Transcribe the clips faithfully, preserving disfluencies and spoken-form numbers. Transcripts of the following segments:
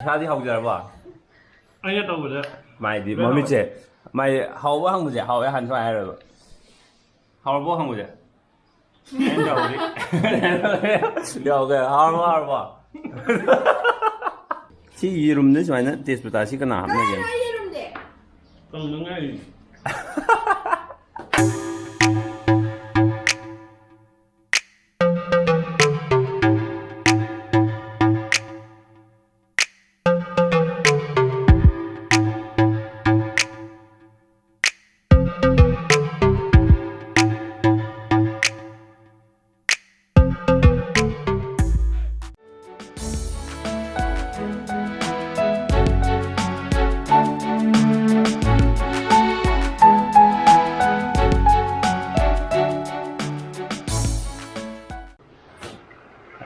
ꯏꯁꯥꯗꯤ ꯍꯧꯖꯔꯕꯣ? ꯑꯩꯅ ꯇꯧꯕꯗ ꯃꯥꯏꯗꯤ ꯂꯣꯏ ꯃꯃꯤꯠꯁꯦ, ꯃꯥꯏ ꯍꯥꯎꯕ ꯍꯪꯕꯁꯦ ꯍꯥꯎꯋꯦ ꯍꯥꯟꯅ ꯁꯨꯃꯥꯏꯅ ꯍꯥꯏꯔꯣꯏꯕ꯫ ꯍꯥꯎꯔꯕꯣ ꯍꯪꯕꯁꯦ? ꯑꯩꯅ ꯇꯧꯕꯗꯤ ꯌꯥꯎꯒꯦ꯫ ꯍꯥꯎꯔꯕꯣ, ꯍꯥꯎꯔꯕꯣ? ꯁꯤ ꯌꯦꯔꯨꯝꯗ ꯁꯨꯃꯥꯏꯅ ꯇꯦꯖꯄꯇꯥꯁꯤ ꯀꯅꯥ ꯍꯥꯞꯅꯒꯦ? ꯀꯪꯗ ꯉꯥꯏꯔꯤ꯫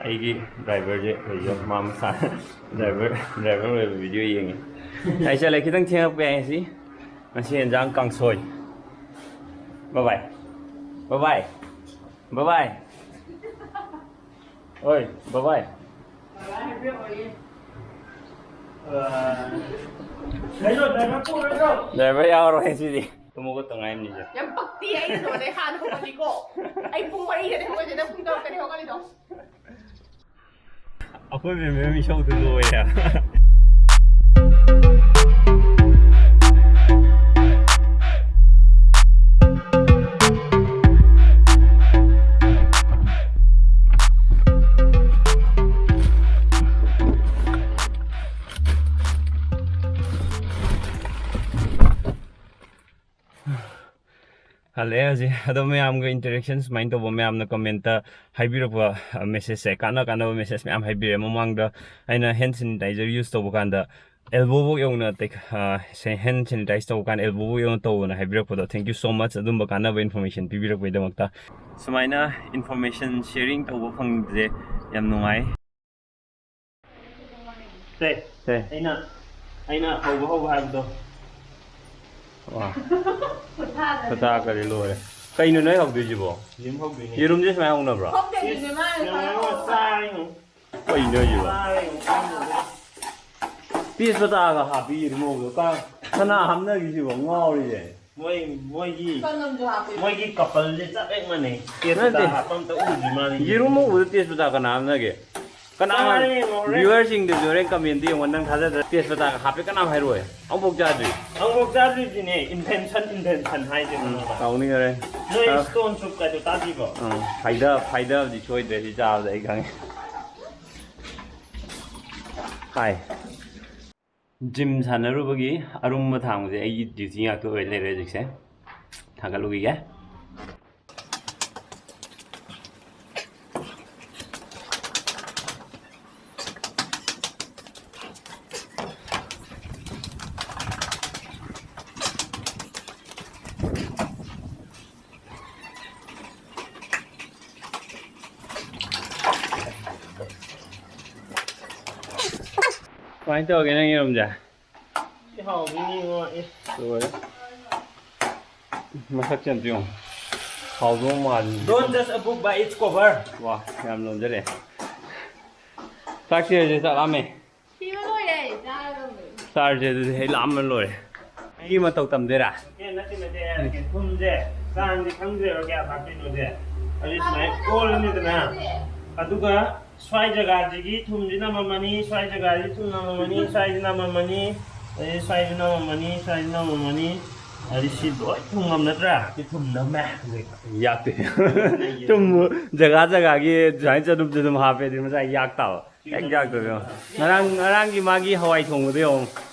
ꯑꯩꯒꯤ ꯗ꯭ꯔꯥꯏꯚꯔꯁꯦ ꯑꯩꯈꯣꯏꯁꯨ ꯃꯥ ꯃꯁꯥ ꯗ꯭ꯔꯥꯏꯚꯔ, ꯗ꯭ꯔꯥꯏꯚꯔ ꯑꯣꯏꯕ ꯚꯤꯗꯤꯑꯣ ꯌꯦꯡꯉꯤ꯫ ꯑꯩ ꯆꯠꯂꯦ, ꯈꯤꯇꯪ ꯊꯦꯡꯉꯛꯄ ꯌꯥꯏ ꯉꯁꯤ꯫ ꯉꯁꯤ ꯌꯦꯟꯖꯥꯡ ꯀꯥꯡꯁꯣꯏ꯫ ꯕꯕꯥꯏ, ꯕꯕꯥꯏ, ꯕꯕꯥꯏ꯫ ꯍꯣꯏ, ꯕꯕꯥꯏ꯫ ꯗ꯭ꯔꯥꯏꯚꯔ ꯌꯥꯎꯔꯣꯏ ꯉꯁꯤꯗꯤ꯫ ꯇꯨꯝ ꯍꯧꯒꯠꯇ ꯉꯥꯏꯔꯤꯕꯅꯤꯁꯦ꯫ ꯌꯥꯝ ꯄꯛꯇꯤ ꯑꯩꯅ ꯅꯉꯣꯟꯗ ꯍꯥꯟꯅ ꯍꯧꯒꯠꯂꯤꯀꯣ꯫ ꯑꯩ ꯄꯨꯡ ꯃꯔꯤꯗꯅꯦ ꯍꯧꯒꯠꯂꯤꯁꯦ, ꯅꯪ ꯄꯨꯡ ꯇꯔꯨꯛꯇꯅꯦ ꯍꯧꯒꯠꯂꯤꯗꯣ꯫ ꯑꯩꯈꯣꯏ ꯃꯦꯝ ꯃꯦꯝ ꯏꯁꯧꯗꯨ ꯂꯣꯏꯔꯦ꯫ ꯍꯜꯂꯛꯑꯦ ꯍꯧꯖꯤꯛ꯫ ꯑꯗꯣ ꯃꯌꯥꯝꯒ interaction ꯁꯨꯃꯥꯏꯅ ꯇꯧꯕ, ꯃꯌꯥꯝꯅ comment ꯇ ꯍꯥꯏꯕꯤꯔꯛꯄ, ꯑ, message ꯁꯦ, ꯀꯥꯟꯅ ꯀꯥꯟꯅꯕ message ꯃꯌꯥꯝ ꯍꯥꯏꯕꯤꯔꯛꯑꯦ꯫ ꯃꯃꯥꯡꯗ ꯑꯩꯅ hand sanitizer use ꯇꯧꯕ ꯀꯥꯟꯗ elbow ꯐꯧ ꯌꯧꯅ ꯇꯩ-, ꯑ, ꯁꯦ-, hand sanitize ꯇꯧꯕ ꯀꯥꯟꯗ elbow ꯐꯧ ꯌꯧꯅ ꯇꯧꯑꯣꯅ ꯍꯥꯏꯕꯤꯔꯛꯄꯗꯣ, thank you so much ꯑꯗꯨꯝꯕ ꯀꯥꯟꯅꯕ information ꯄꯤꯕꯤꯔꯛꯄꯒꯤꯗꯃꯛꯇ꯫ ꯁꯨꯃꯥꯏꯅ information sharing ꯇꯧꯕ ꯐꯪꯕꯁꯦ ꯌꯥꯝ ꯅꯨꯡꯉꯥꯏ꯫ ꯁꯦ, ꯁꯦ꯫ ꯑꯩꯅ, ꯑꯩꯅ ꯍꯧꯕ ꯍꯧꯕ ꯍꯥꯏꯕꯗꯣ꯫ ꯋꯥ꯫ ꯈꯨꯊꯥꯒꯗꯤ ꯂꯣꯏꯔꯦ꯫ ꯀꯩꯅꯣ ꯅꯣꯏ ꯍꯧꯗꯣꯏꯁꯤꯕꯣ? ꯌꯦꯔꯨꯝ ꯍꯧꯗꯣꯏꯅꯦ꯫ ꯌꯦꯔꯨꯝꯁꯦ ꯁꯨꯃꯥꯏꯅ ꯍꯧꯅꯕ꯭ꯔꯣ? ꯈꯪꯗꯦ, ꯑꯗꯨꯗꯤ ꯃꯥꯅ ꯌꯦꯔꯨꯝ ꯆꯥꯔꯤꯉꯣ꯫ ꯀꯩꯅꯣ ꯍꯥꯏꯁꯤꯕꯣ? ꯆꯥꯔꯤꯉꯣ, ꯆꯥꯔꯤꯉꯣ꯫ ꯇꯦꯖꯄꯇꯥꯒ ꯍꯥꯞꯄꯤ ꯌꯦꯔꯨꯝ ꯉꯧꯕꯗꯣ꯫ ꯀ-, ꯀꯅꯥ ꯍꯥꯞꯅꯒꯦ ꯁꯤꯕꯣ? ꯉꯥꯎꯔꯤꯁꯦ꯫ ꯃꯣꯏ, ꯃꯣꯏꯒꯤ, ꯆꯅꯝꯁꯨ ꯍꯥꯞꯄꯦ꯫ ꯃꯣꯏꯒꯤ ꯀꯄꯜꯁꯦ ꯆꯞ ꯍꯦꯛ ꯃꯥꯟꯅꯩ꯫ ꯇꯦꯖꯄꯇꯥ ꯅꯠꯇꯦ꯫ ꯍꯥꯞꯄ ꯑꯝꯇ ꯎꯗ꯭ꯔꯤ ꯃꯥꯜꯂꯦ꯫ ꯌꯦꯔꯨꯝ ꯉꯧꯕꯗ ꯇꯦꯖꯄꯇꯥ ꯀꯅꯥ ꯍꯥꯞꯅꯒꯦ? ꯀꯅꯥ ꯆꯥꯔꯦ, ꯍꯥꯏ-, ꯉꯧꯔꯦ꯫ Viewerꯁꯤꯡꯗ ꯍꯣꯔꯦꯟ commentꯗ ꯌꯦꯡꯉꯣ, ꯅꯪ ꯊꯥꯖꯗ꯭ꯔ ꯇꯦꯖꯄꯇꯥꯒ ꯍꯥꯞꯄꯦ ꯀꯅꯥꯝ ꯍꯥꯏꯔꯣꯏ꯫ ꯑꯃꯨꯛꯐꯥꯎ ꯆꯥꯗ꯭ꯔꯤ꯫ ꯑꯃꯨꯛꯐꯥꯎ ꯆꯥꯗ꯭ꯔꯤꯁꯤꯅꯦ invention, invention ꯍꯥꯏꯁꯦ ꯎꯝ, ꯈꯪꯉꯕ? ꯇꯧꯅꯤ ꯍꯣꯔꯦꯟ꯫ ꯅꯣꯏ ꯑ꯫ Stone soup ꯀꯥꯏꯗꯣ ꯇꯥꯗ꯭ꯔꯤꯕꯣ? ꯎꯝ, ꯐꯥꯏꯗ-, ꯐꯥꯏꯗꯕꯗꯤ ꯁꯣꯏꯗ꯭ꯔꯦ ꯁꯤ ꯆꯥꯕꯗ ꯑꯩ ꯈꯪꯉꯦ꯫ ꯍꯥꯏ꯫ Gym ꯁꯥꯟꯅꯔꯨꯕꯒꯤ ꯑꯔꯨꯝꯕ ꯊꯥꯡꯕꯁꯦ ꯑꯩꯒꯤ duty ꯉꯥꯛꯇ ꯑꯣꯏ ꯂꯩꯔꯦ ꯍꯧꯖꯤꯛꯁꯦ꯫ ꯊꯥꯡꯒꯠꯂꯨꯈꯤꯒꯦ꯫ ꯀꯃꯥꯏꯅ ꯇꯧꯔꯒꯦ ꯅꯪ ꯌꯦꯔꯨꯝꯁꯦ? ꯁꯤ ꯍꯥꯎꯕꯤꯅꯤꯉꯣ, ꯑꯦ꯫ ꯂꯣꯏꯔꯦ꯫ ꯃꯁꯛꯁꯦ ꯑꯝꯇ ꯌꯦꯡꯉꯣ꯫ ꯍꯥꯎꯗꯧ ꯃꯥꯜꯂꯤ꯫ Don't judge a book by its cover. ꯋꯥ, ꯌꯥꯝ ꯂꯣꯟꯖꯔꯦ꯫ ꯆꯥꯛ ꯆꯦꯁꯦ, ꯆꯥꯛ ꯂꯥꯝꯃꯦ꯫ ꯁꯤꯕ ꯂꯣꯏꯔꯦ, ꯆꯥꯔꯗꯧꯅꯦ꯫ ꯆꯥꯔꯁꯦ ꯑꯗꯨꯗꯤ, ꯑꯩ ꯂꯥꯝꯕꯅ ꯂꯣꯏꯔꯦ꯫ ꯑꯩꯒꯤ ꯃꯇꯧ ꯇꯝꯗꯣꯏꯔꯥ? ꯑꯦ, ꯅꯠꯇꯦ, ꯅꯠꯇꯦ, ꯊꯨꯝꯁꯦ, ꯆꯥꯡꯗꯤ ꯈꯪꯗ꯭ꯔꯦꯕ ꯀꯌꯥ ꯊꯥꯛꯇꯣꯏꯅꯣꯁꯦ꯫ ꯑꯗꯨꯗꯤ ꯁꯨꯃꯥꯏꯅ ꯑꯣꯜꯂꯅꯤꯗꯅ, ꯑꯗꯨꯒ ꯁ꯭ꯋꯥꯏ ꯖꯒꯥꯁꯤꯒꯤ ꯊꯨꯝꯁꯤꯅ ꯑꯃꯃꯅꯤ, ꯁ꯭ꯋꯥꯏ ꯖꯒꯥꯁꯤ ꯊꯨꯝꯅ ꯑꯃꯃꯅꯤ, ꯁ꯭ꯋꯥꯏꯁꯤꯅ ꯑꯃꯃꯅꯤ, ꯑꯗꯩ ꯁ꯭ꯋꯥꯏꯁꯤꯅ ꯑꯃꯃꯅꯤ, ꯁ꯭ꯋꯥꯏꯁꯤꯅ ꯑꯃꯃꯅꯤ꯫ ꯑꯗꯩ ꯁꯤ ꯂꯣꯏ ꯊꯨꯝ ꯉꯝ ꯅꯠꯇ꯭ꯔꯥ? ꯁꯤ ꯊꯨꯝ ꯅꯝꯃꯦ ꯍꯧꯖꯤꯛ꯫ ꯌꯥꯛꯇꯦ꯫ ꯊꯨꯝ ꯖꯒꯥ ꯖꯒꯥꯒꯤ ꯁꯨꯃꯥꯏꯅ ꯆꯗꯨꯝ ꯆꯗꯨꯝ ꯍꯥꯞꯄꯦ, ꯑꯗꯨꯗꯤ ꯃꯁꯥ ꯌꯥꯛ ꯇꯥꯕ꯫ ꯍꯦꯛ ꯌꯥꯛꯇꯕ ꯌꯦꯡꯉꯣ꯫ ꯉꯔꯥꯡ, ꯉꯔꯥꯡꯒꯤ ꯃꯥꯒꯤ ꯍꯋꯥꯏ ꯊꯣꯡꯕꯗꯣ ꯌꯦꯡꯉꯣ꯫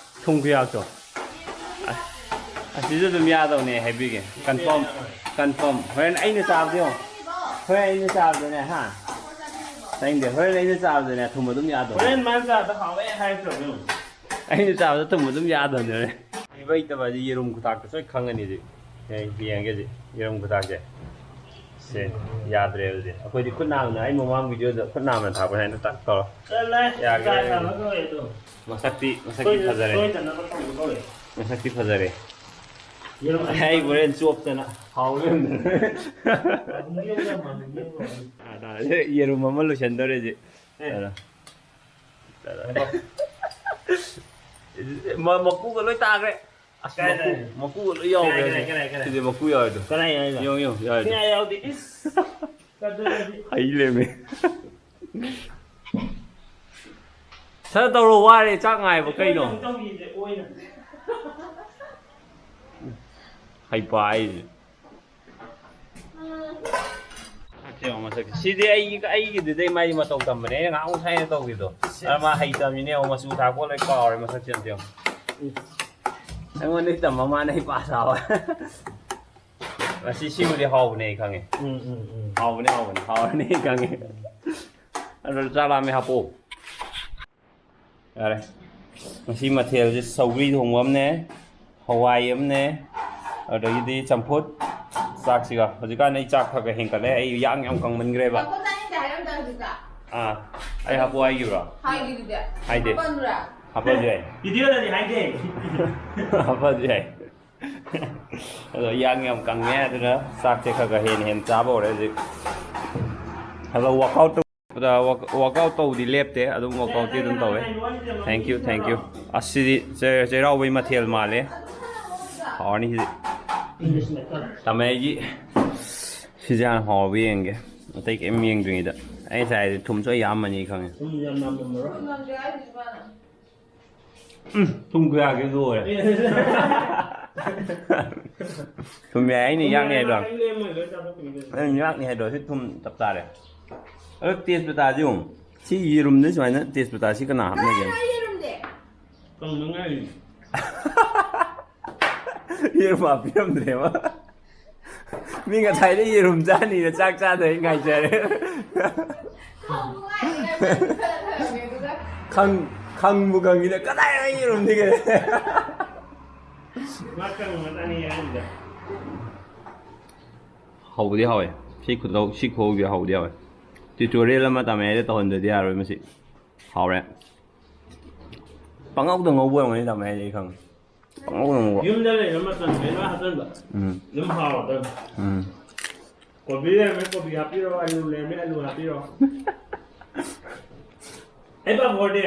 ꯊꯨꯝ ꯈꯨꯌꯥꯛꯇꯣ꯫ ꯑ-, ꯑꯁꯤꯁꯨ ꯑꯗꯨꯝ ꯌꯥꯗꯧꯅꯦ ꯍꯥꯏꯕꯤꯒꯦ꯫ Confirm, confirm꯫ ꯍꯣꯔꯦꯟ ꯑꯩꯅ ꯆꯥꯕꯗꯣ ꯌꯦꯡꯉꯣ꯫ ꯍꯣꯔꯦꯟ ꯑꯩꯅ ꯆꯥꯕꯗꯅꯦ, ꯍꯥ? ꯇꯥꯅꯤꯡꯗꯦ꯫ ꯍꯣꯔꯦꯟ ꯑꯩꯅ ꯆꯥꯕꯗꯅꯦ ꯊꯨꯝ ꯑꯗꯨꯝ ꯌꯥꯗꯧꯅꯦ꯫ ꯍꯣꯔꯦꯟ ꯃꯥꯅ ꯆꯥꯕꯗ ꯍꯥꯎꯋꯦ ꯍꯥꯏꯔꯛꯇ꯭ꯔꯕ ꯌꯦꯡꯉꯣ꯫ ꯑꯩꯅ ꯆꯥꯕꯗ ꯊꯨꯝ ꯑꯗꯨꯝ ꯌꯥꯗꯕꯅꯦ꯫ ꯍꯩꯕ ꯍꯩꯇꯕ ꯍꯥꯏꯗꯤ ꯌꯦꯔꯨꯝ ꯈꯨꯊꯥꯛꯇ ꯁꯣꯏ ꯈꯪꯉꯅꯤ ꯍꯧꯖꯤꯛ꯫ ꯑꯦ, ꯌꯦꯡꯉꯒꯦ ꯍꯧꯖꯤꯛ ꯌꯦꯔꯨꯝ ꯈꯨꯊꯥꯛꯁꯦ꯫ ꯁꯦ, ꯌꯥꯗ꯭ꯔꯦ ꯍꯧꯖꯤꯛ꯫ ꯑꯩꯈꯣꯏꯗꯤ ꯈꯨꯠ ꯅꯥꯝꯃꯅ, ꯑꯩ ꯃꯃꯥꯡ videoꯗ ꯈꯨꯠ ꯅꯥꯝꯃꯅ ꯊꯥꯛꯄ ꯍꯥꯏꯅ ꯇꯛ ꯇꯧꯔ꯫ ꯆꯠꯂꯦ꯫ ꯌꯥꯗ꯭ꯔꯦ꯫ ꯆꯥꯛ ꯆꯥꯕ ꯀꯧꯋꯦ ꯑꯗꯣ꯫ ꯃꯁꯛꯇꯤ, ꯃꯁꯛꯇꯤ ꯁꯣꯏꯗꯅ, ꯐꯖꯔꯦ꯫ ꯁꯣꯏꯗꯅꯕ ꯇꯧꯕ ꯀꯧꯋꯦ꯫ ꯃꯁꯛꯇꯤ ꯐꯖꯔꯦ꯫ ꯌꯦꯔꯨꯝ ꯑꯩ ꯍꯣꯔꯦꯟ ꯆꯣꯞꯇꯅ ꯍꯥꯎ ꯂꯩꯔꯝꯗꯅ꯫ ꯃꯥꯃꯨꯒꯤ ꯌꯦꯔꯨꯝ, ꯃꯥꯃꯨꯒꯤ ꯌꯦꯔꯨꯝ꯫ ꯑꯥ, ꯇꯥꯔꯦ꯫ ꯌꯦꯔꯨꯝ ꯑꯃ ꯂꯣꯏꯁꯟꯗꯣꯔꯦ ꯍꯧꯖꯤꯛ꯫ ꯑꯦ꯫ ꯑꯗ꯫ ꯉꯥꯏꯈꯣ꯫ ꯃ- ꯃꯀꯨꯒ ꯂꯣꯏ ꯇꯥꯈ꯭ꯔꯦ꯫ ꯑꯁ, ꯀꯥꯏ, ꯃꯀꯨ ꯀꯥꯏ? ꯃꯀꯨꯒ ꯂꯣꯏ ꯌꯥꯎꯈ꯭ꯔꯦ꯫ ꯀꯥꯏ, ꯀꯥꯏ, ꯀꯥꯏ, ꯀꯥꯏ? ꯁꯤꯗꯤ ꯃꯀꯨ ꯌꯥꯎꯔꯤꯗꯣ꯫ ꯀꯗꯥꯏ ꯌꯥꯎꯔꯤꯕ? ꯌꯦꯡꯉꯨ, ꯌꯦꯡꯉꯨ, ꯌꯥꯎꯔꯤꯗꯣ꯫ ꯁꯤꯌꯥ ꯌꯥꯎꯗꯦ꯫ ꯏꯁ꯫ ꯀꯗꯔꯗꯤ꯫ ꯍꯩ ꯂꯩꯔꯝꯃꯦ꯫ ꯁꯠ ꯇꯧꯔꯣ, ꯋꯥꯔꯦ ꯆꯥꯛ ꯉꯥꯏꯕ ꯀꯩꯅꯣ? ꯑꯣꯏꯅ ꯇꯧꯈꯤꯁꯦ, ꯑꯣꯏꯅ꯫ ꯍꯩꯄꯥ ꯍꯥꯏꯁꯦ꯫ ꯁꯤ ꯌꯦꯡꯉꯣ ꯃꯁꯛꯁꯦ꯫ ꯁꯤꯗꯤ ꯑꯩꯒꯤ, ꯑꯩꯒꯤꯗꯨꯗꯩ ꯃꯥꯗꯤ ꯃꯇꯧ ꯇꯝꯕꯅꯦ꯫ ꯑꯩꯅ ꯉꯥꯏꯍꯥꯛꯃꯨꯛ ꯊꯥꯏꯅ ꯇꯧꯈꯤꯕꯗꯣ꯫ ꯑꯗ ꯃꯥ ꯍꯩꯇꯕꯅꯤꯅꯦ꯫ ꯌꯦꯡꯉꯣ, ꯃꯆꯨ ꯊꯥꯛꯄ ꯂꯣꯏ ꯀꯥꯎꯔꯦ꯫ ꯃꯁꯛꯁꯦ ꯑꯝꯇ ꯌꯦꯡꯉꯣ꯫ ꯑꯩꯉꯣꯟꯗꯩ ꯇꯝꯕ ꯃꯥꯅ ꯍꯩꯄꯥ ꯁꯥꯕ꯫ ꯉꯁꯤ ꯁꯤꯕꯨꯗꯤ ꯍꯥꯎꯕꯅꯦ ꯑꯩ ꯈꯪꯉꯦ꯫ ꯎꯝ, ꯎꯝ, ꯎꯝ꯫ ꯍꯥꯎꯕꯅꯦ, ꯍꯥꯎꯕꯅꯦ꯫ ꯍꯥꯎꯔꯅꯤ ꯑꯩ ꯈꯪꯉꯦ꯫ ꯑꯗꯨ ꯆꯥꯛ ꯂꯥꯝꯃꯦ ꯍꯥꯞꯄꯛꯑꯣ꯫ ꯌꯥꯔꯦ꯫ ꯉꯁꯤ ꯃꯊꯦꯜꯁꯦ ꯁꯧꯒ꯭ꯔꯤ ꯊꯣꯡꯕ ꯑꯃꯅꯦ, ꯍꯋꯥꯏ ꯑꯃꯅꯦ, ꯑꯗꯒꯤꯗꯤ ꯆꯝꯐꯨꯠ꯫ ꯆꯥꯛꯁꯤꯒ꯫ ꯍꯧꯖꯤꯛꯀꯥꯟ ꯑꯩ ꯆꯥꯛ ꯈꯔ ꯈꯔ ꯍꯦꯟꯀꯠꯂꯦ꯫ ꯑꯩ ꯌꯥꯡ ꯌꯥꯝ ꯀꯪꯃꯟꯈ꯭ꯔꯦꯕ꯫ ꯉꯥꯏꯈꯣ, ꯇꯥꯅꯤꯡꯗꯦ ꯍꯥꯏꯔꯝꯗꯦ ꯍꯧꯖꯤꯛꯇ꯫ ꯑꯥ, ꯑꯩ ꯍꯥꯞꯄꯣ ꯍꯥꯏꯈꯤꯕ꯭ꯔꯣ? ꯍꯥꯏꯈꯤꯗꯨꯗꯤ꯫ ꯍꯥꯏꯗꯦ꯫ ꯍꯥꯞꯄꯟꯕ꯭ꯔꯥ? ꯍꯥꯞꯄꯁꯨ ꯌꯥꯏ꯫ ꯚꯤꯗꯤꯑꯣꯗꯗꯤ ꯍꯥꯏꯗꯦ꯫ ꯍꯥꯞꯄꯁꯨ ꯌꯥꯏ꯫ ꯑꯗꯣ ꯌꯥꯡ ꯌꯥꯝ ꯀꯪꯉꯦ, ꯑꯗꯨꯅ ꯆꯥꯛꯁꯦ ꯈꯔ ꯈꯔ ꯍꯦꯟꯅ ꯍꯦꯟꯅ ꯆꯥꯕ ꯍꯧꯔꯦ ꯍꯧꯖꯤꯛ꯫ ꯑꯗꯣ workout ꯇꯧ-, ꯑꯗ work-, workout ꯇꯧꯕꯗꯤ ꯂꯦꯞꯇꯦ, ꯑꯗꯨꯝ workout ꯇꯤ ꯑꯗꯨꯝ ꯇꯧꯋꯦ꯫ Thank you, thank you꯫ ꯑꯁ, ꯁꯤꯗꯤ ꯆꯩ-, ꯆꯩꯔꯥꯎꯕꯒꯤ ꯃꯊꯦꯜ ꯃꯥꯜꯂꯦ꯫ ꯍꯥꯎꯔꯅꯤ ꯁꯤꯗꯤ꯫ ꯇꯥꯃꯩꯒꯤ ꯁꯤꯁꯦ ꯍꯥꯟꯅ ꯍꯥꯎꯕ ꯌꯦꯡꯒꯦ, ꯑꯇꯩ ꯀꯩꯝ ꯌꯦꯡꯗ꯭ꯔꯤꯉꯩꯗ꯫ ꯑꯩ ꯉꯁꯥꯏ ꯍꯥꯏꯗꯤ ꯊꯨꯝꯁꯨ ꯑꯩ ꯌꯥꯝꯃꯅꯤ ꯈꯪꯉꯦ꯫ ꯊꯨꯝ ꯌꯥꯝ ꯌꯥꯝꯃꯝꯃꯔꯣꯏ꯫ ꯎꯝ, ꯊꯨꯝ ꯈꯨꯌꯥꯛꯁꯤ ꯂꯣꯏꯔꯦ꯫ ꯊꯨꯝ ꯌꯥꯏ, ꯑꯩꯅ ꯌꯥꯛꯅꯤ ꯍꯥꯏꯗꯣ꯫ ꯑꯩꯅ ꯌꯥꯛꯅꯤ ꯍꯥꯏꯗꯣ, ꯁꯤ ꯊꯨꯝ ꯆꯞ ꯆꯥꯔꯦ꯫ ꯑꯗꯣ ꯇꯦꯖꯄꯇꯥꯁꯤ ꯌꯦꯡꯉꯨ꯫ ꯁꯤ ꯌꯦꯔꯨꯝꯗ ꯁꯨꯃꯥꯏꯅ ꯇꯦꯖꯄꯇꯥ ꯁꯤ ꯀꯅꯥ ꯍꯥꯞꯅꯒꯦ? ꯀꯥꯏ ꯌꯦꯔꯨꯝꯗꯤ? ꯀꯪꯗ ꯉꯥꯏꯔꯤ꯫ ꯌꯦꯔꯨꯝ ꯍꯥꯞꯄꯤꯔꯝꯗ꯭ꯔꯦꯕ꯫ ꯃꯤ ꯉꯁꯥꯏꯗꯩ ꯌꯦꯔꯨꯝ ꯆꯥꯅꯤꯅ ꯆꯥꯛ ꯆꯥꯗ꯭ꯔꯤ ꯉꯥꯏꯖꯔꯦ꯫ ꯈꯪ-, ꯈꯪꯕꯨ ꯈꯪꯉꯤꯗ, ꯀꯗꯥꯏꯗ ꯌꯦꯔꯨꯝꯗꯤ ꯀꯩ? ꯍꯧꯕꯗꯤ ꯍꯥꯎꯋꯦ꯫ ꯁꯤ ꯈꯨꯇꯧ-, ꯁꯤ ꯈꯨꯍꯧꯗꯤ ꯍꯧꯕꯗꯤ ꯍꯥꯎꯋꯦ꯫ Tutorial ꯑꯃ ꯇꯥꯃꯩꯗ ꯇꯧꯍꯟꯗ꯭ꯔꯗꯤ ꯌꯥꯔꯣꯏ ꯃꯁꯤ꯫ ꯍꯥꯎꯔꯦ꯫ ꯄꯪꯉꯧꯗ ꯉꯧꯕ ꯑꯣꯏꯔꯝꯒꯅꯤ ꯇꯥꯃꯩ, ꯑꯩ ꯈꯪꯉꯦ꯫ ꯄꯪꯉꯧꯗ ꯉꯧꯕ꯫ ꯌꯨꯝꯗ ꯂꯩꯕ ꯃꯇꯝꯗ ꯂꯣꯏ ꯍꯥꯞꯆꯟꯕ꯫ ꯎꯝ꯫ ꯑꯗꯨꯝ ꯍꯥꯎꯔꯗꯕꯅꯤ꯫ ꯎꯝ꯫ ꯀꯣꯕꯤ ꯂꯩꯔꯝꯃꯦ, ꯀꯣꯕꯤ ꯍꯥꯞꯄꯤꯔꯣ, ꯑꯂꯨ ꯂꯩꯔꯝꯃꯦ, ꯑꯂꯨ ꯍꯥꯞꯄꯤꯔꯣ꯫ ꯑꯩ ꯄꯥꯐꯣꯔꯗꯤ?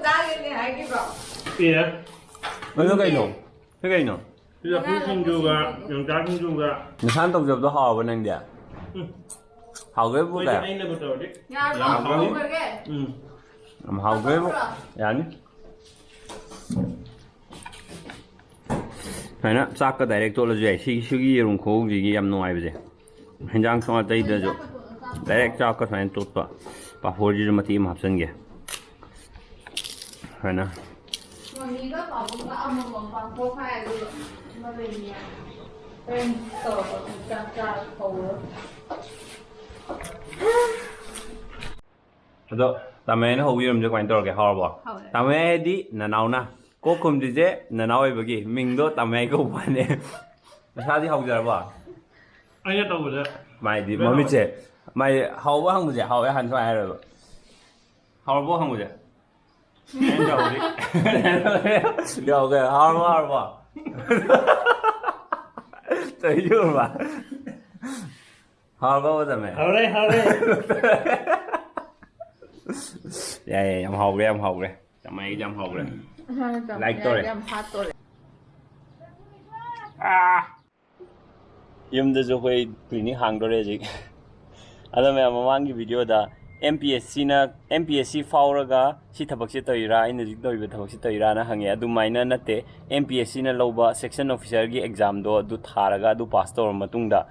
ꯆꯥꯒꯦꯅꯦ ꯍꯥꯏꯈꯤꯕ꯭ꯔꯣ? ꯑꯦ꯫ ꯑꯗꯨ ꯀꯩꯅꯣ? ꯁꯤ ꯀꯩꯅꯣ? ꯁꯤ ꯂꯐꯨ ꯁꯤꯡꯖꯨꯒ ꯌꯣꯡꯆꯥꯛ ꯁꯤꯡꯖꯨꯒ꯫ ꯅꯁꯥꯅ ꯇꯧꯖꯕꯗꯣ ꯍꯥꯎꯔꯕ ꯅꯪꯗꯤ? ꯎꯝ꯫ ꯍꯥꯎꯈ꯭ꯔꯦꯕꯨ ꯃꯣꯏꯗꯤ ꯀꯌꯥ? ꯑꯩꯅꯕꯨ ꯇꯧꯔꯗꯤ꯫ ꯌꯥꯔꯕꯣ? ꯌꯥꯝ ꯍꯥꯎꯅꯤ꯫ ꯍꯧꯔꯒꯦ? ꯎꯝ꯫ ꯌꯥꯝ ꯍꯥꯎꯈ꯭ꯔꯦꯕꯨ꯫ ꯌꯥꯅꯤ꯫ ꯁꯨꯃꯥꯏꯅ ꯆꯥꯛꯀ ꯗꯥꯏꯔꯦꯛ ꯇꯣꯠꯂꯁꯨ ꯌꯥꯏ꯫ ꯁꯤꯒꯤ ꯁꯤꯒꯤ ꯌꯦꯔꯨꯝ ꯈꯨꯍꯧꯁꯤꯒꯤ ꯌꯥꯝ ꯅꯨꯡꯉꯥꯏꯕꯁꯦ꯫ ꯍꯦꯟꯖꯥꯡ ꯁꯨꯝ ꯑꯇꯩꯗꯁꯨ ꯗꯥꯏꯔꯦꯛ ꯆꯥꯛꯀ ꯁꯨꯃꯥꯏꯅ ꯇꯣꯠꯄ꯫ ꯄꯥꯐꯣꯔꯁꯤꯁꯨ ꯃꯇꯦꯛ ꯑꯃ ꯍꯥꯞꯆꯤꯟꯒꯦ꯫ ꯁꯨꯃꯥꯏꯅ꯫ ꯃꯃꯤꯒ ꯄꯥꯕꯨꯡꯒ ꯑꯃꯃꯝ ꯄꯥꯡꯊꯣꯛꯈꯥꯏ ꯑꯗꯨꯒ ꯑꯃ ꯂꯩꯅꯤ꯫ ꯍꯣꯔꯦꯟ ꯇꯧꯔꯒ ꯑꯃꯨꯛ ꯆꯥꯛ ꯆꯥꯔꯒ ꯀꯧꯔꯣ꯫ ꯑꯗꯣ ꯇꯥꯃꯩꯅ ꯍꯧꯕ ꯌꯦꯔꯨꯝꯁꯦ ꯀꯃꯥꯏꯅ ꯇꯧꯔꯒꯦ? ꯍꯥꯎꯔꯕꯣ? ꯍꯥꯎꯔꯦ꯫ ꯇꯥꯃꯩ ꯍꯥꯏꯗꯤ ꯅꯅꯥꯎꯅ꯫ ꯀꯣꯛ ꯈꯨꯝꯗ꯭ꯔꯤꯁꯦ ꯅꯅꯥꯎ ꯑꯣꯏꯕꯒꯤ ꯃꯤꯡꯗꯣ ꯇꯥꯃꯩ ꯀꯧꯕꯅꯦ꯫ ꯅꯁꯥꯗꯤ ꯍꯧꯖꯔꯕꯣ? ꯑꯩꯅ ꯇꯧꯕꯗ꯫ ꯃꯥꯏꯗꯤ ꯂꯣꯏ ꯍꯥꯎꯋꯦ꯫ ꯃꯃꯤꯠꯁꯦ꯫ ꯃꯥꯏ ꯍꯥꯎꯕ ꯍꯪꯕꯁꯦ ꯍꯥꯎꯋꯦ ꯍꯥꯟꯅ ꯁꯨꯃꯥꯏꯅ ꯍꯥꯏꯔꯣꯏꯕ꯫ ꯍꯥꯎꯔꯕꯣ ꯍꯪꯕꯁꯦ? ꯑꯩꯅ ꯇꯧꯕꯗꯤ꯫ ꯌꯥꯎꯒꯦ꯫ ꯍꯥꯎꯔꯕꯣ, ꯍꯥꯎꯔꯕꯣ? ꯆꯍꯤ ꯁꯨꯔꯕ? ꯍꯥꯎꯔꯕꯣ, ꯇꯥꯃꯩ? ꯍꯥꯎꯔꯦ, ꯍꯥꯎꯔꯦ꯫ ꯌꯥꯏ, ꯌꯥꯏ, ꯌꯥꯝ ꯍꯥꯎꯈ꯭ꯔꯦ, ꯌꯥꯝ ꯍꯥꯎꯈ꯭ꯔꯦ꯫ ꯇꯥꯃꯩ ꯑꯩꯗꯤ ꯌꯥꯝ ꯍꯥꯎꯈ꯭ꯔꯦ꯫ Like ꯇꯧꯔꯦ꯫ ꯌꯥꯝ ꯍꯥꯠꯇꯣꯔꯦ꯫ ꯌꯨꯝꯗꯁꯨ ꯑꯩꯈꯣꯏ clinic ꯍꯥꯡꯗꯣꯔꯦ ꯍꯧꯖꯤꯛ꯫ ꯑꯗꯣ ꯃꯌꯥꯝ, ꯃꯃꯥꯡꯒꯤ video ꯗ M P S C ꯅ, M P S C ꯐꯥꯎꯔꯒ ꯁꯤ ꯊꯕꯛꯁꯦ ꯇꯧꯔꯤꯔꯥ, ꯑꯩꯅ ꯍꯧꯖꯤꯛ ꯇꯧꯔꯤꯕ ꯊꯕꯛꯁꯦ ꯇꯧꯔꯤꯔꯥꯅ ꯍꯪꯉꯦ꯫ ꯑꯗꯨꯃꯥꯏꯅ ꯅꯠꯇꯦ꯫ M P S C ꯅ ꯂꯧꯕ section officer ꯒꯤ exam ꯗꯣ ꯑꯗꯨ ꯊꯥꯔꯒ, ꯑꯗꯨ pass ꯇꯧꯔꯕ ꯃꯇꯨꯡꯗ,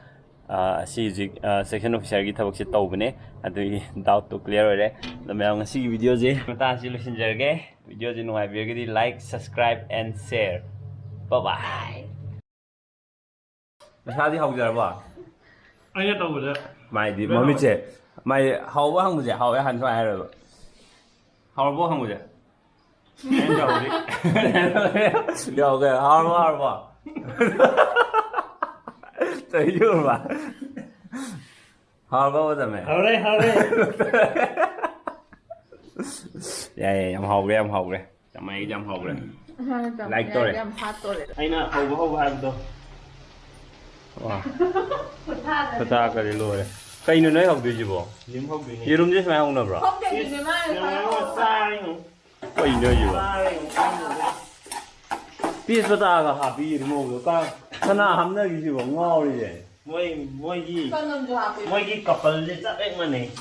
ꯑ, ꯁꯤ ꯍꯧꯖꯤꯛ, ꯑ, section officer ꯒꯤ ꯊꯕꯛꯁꯦ ꯇꯧꯕꯅꯦ꯫ ꯑꯗꯨꯒꯤ doubt ꯇꯣ clear ꯑꯣꯏꯔꯦ꯫ ꯑꯗꯣ ꯃꯌꯥꯝ, ꯉꯁꯤꯒꯤ video ꯁꯦ ꯃꯇꯥꯡꯁꯤ ꯂꯣꯏꯁꯤꯟꯖꯔꯒꯦ꯫ Video say ꯅꯨꯡꯉꯥꯏꯕꯤꯔꯒꯗꯤ like, subscribe and share꯫ Bye bye꯫ ꯅꯁꯥꯗꯤ ꯍꯧꯖꯔꯕꯣ? ꯑꯩꯅ ꯇꯧꯕꯗ꯫ ꯃꯥꯏꯗꯤ ꯂꯣꯏ ꯍꯥꯎꯋꯦ꯫ ꯃꯃꯤꯠꯁꯦ꯫ ꯃꯥꯏ ꯍꯥꯎꯕ ꯍꯪꯕꯁꯦ ꯍꯥꯎꯋꯦ ꯍꯥꯟꯅ ꯁꯨꯃꯥꯏꯅ ꯍꯥꯏꯔꯣꯏꯕ꯫ ꯍꯥꯎꯔꯕꯣ ꯍꯪꯕꯁꯦ? ꯑꯩꯅ ꯇꯧꯕꯗꯤ꯫ ꯌꯥꯎꯒꯦ꯫ ꯍꯥꯎꯔꯕꯣ, ꯍꯥꯎꯔꯕꯣ? ꯆꯍꯤ ꯁꯨꯔꯕ? ꯍꯥꯎꯔꯕꯣ, ꯇꯥꯃꯩ? ꯍꯥꯎꯔꯦ, ꯍꯥꯎꯔꯦ꯫ ꯌꯥꯏ, ꯌꯥꯏ, ꯌꯥꯝ ꯍꯥꯎꯈ꯭ꯔꯦ, ꯌꯥꯝ ꯍꯥꯎꯈ꯭ꯔꯦ꯫ ꯇꯥꯃꯩ ꯑꯩꯗꯤ ꯌꯥꯝ ꯍꯥꯎꯈ꯭ꯔꯦ꯫ Like ꯇꯧꯔꯦ꯫ ꯌꯥꯝ ꯍꯥꯠꯇꯣꯔꯦ꯫ ꯑꯩꯅ ꯍꯧꯕ ꯍꯧꯕ ꯍꯥꯏꯕꯗꯣ꯫ ꯋꯥ꯫ ꯈꯨꯊꯥꯗ꯫ ꯈꯨꯊꯥ ꯀꯔꯤ ꯂꯣꯏꯔꯦ꯫ ꯀꯩꯅꯣ ꯅꯣꯏ ꯍꯧꯗꯣꯏꯁꯤꯕꯣ? ꯌꯦꯔꯨꯝ ꯍꯧꯗꯣꯏꯅꯦ꯫ ꯌꯦꯔꯨꯝꯁꯦ ꯁꯨꯃꯥꯏꯅ ꯍꯧꯅꯕ꯭ꯔꯣ? ꯈꯣꯡꯗꯒꯤꯅꯦ ꯃꯥꯅ ꯌꯦꯔꯨꯝ ꯁꯨꯃꯥꯏꯅ ꯑꯃ ꯍꯧꯕ꯫ ꯆꯥꯔꯤꯉꯣ꯫ ꯀꯩꯅꯣ ꯍꯥꯏꯁꯤꯕꯣ? ꯇꯦꯖꯄꯇꯥꯒ ꯍꯥꯞꯄꯤ ꯏꯃꯧꯗꯣ ꯀ-, ꯀꯅꯥ ꯍꯥꯞꯅꯈꯤꯁꯤꯕꯣ? ꯉꯥꯎꯔꯤꯁꯦ꯫ ꯃꯣꯏ, ꯃꯣꯏꯒꯤ, ꯆꯅꯝꯁꯨ ꯍꯥꯞꯄꯤ꯫ ꯃꯣꯏꯒꯤ ꯀꯄꯜꯁꯦ ꯆꯞ ꯍꯦꯛ ꯃꯥꯟꯅꯩ꯫